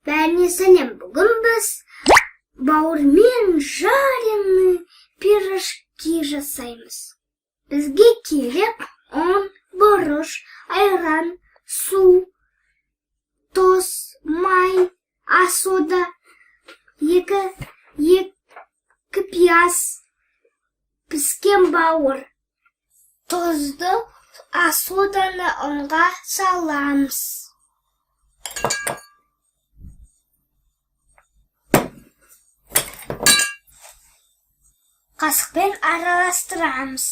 Бәріне сәлем! Бүгін біз бауырмен жареный пирожки жасаймыз. Бізге керек ұн, бұрыш, айран, су, тұз, май, асода, екі пияз, піскен бауыр. Тұзды, асоданы ұнға саламыз. Қасықпен араластырамыз.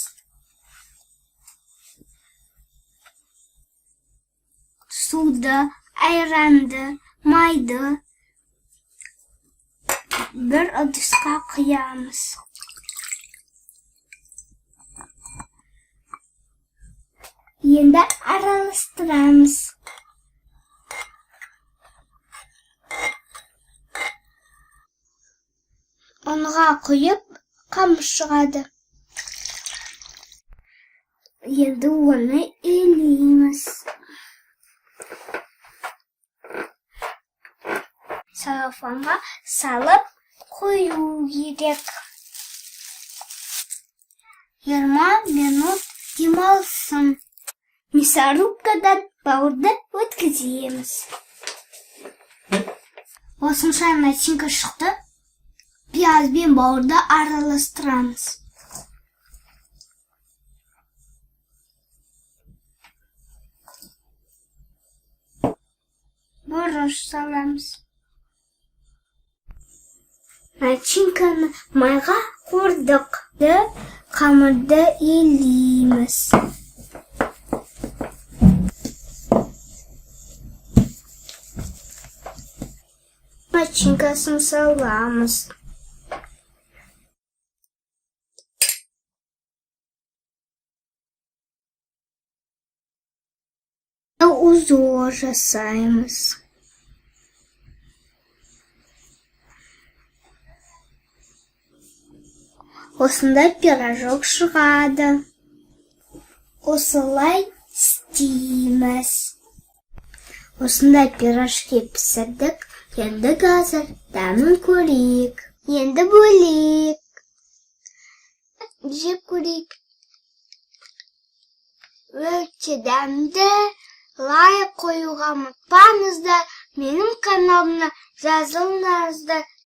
Суды, айранды, майды бір ыдысқа құямыз. Енді араластырамыз. Ұнға құйып, қамыр шығады. Енді оны илейміз. Целлофанға салып қою керек. 20 минут демалсын. Мясорубкадан бауырды өткіземіз. Осынша начинка шықты. Пияз бен бауырды араластырамыз. Бұрыш саламыз. Начинканы майға қуырдық. Қамырды илейміз. Начинкасын саламыз. Узор жасаймыз. Осындай пирожок шығады. Осылай істейміз. Осындай пирожки пісірдік. Енді қазір дәмін көрейік. Енді бөлейік. Жеп көрейік. Өте дәмді. Лайк қоюға ұмытпаңыздар. Менің каналыма жазылыңыздар.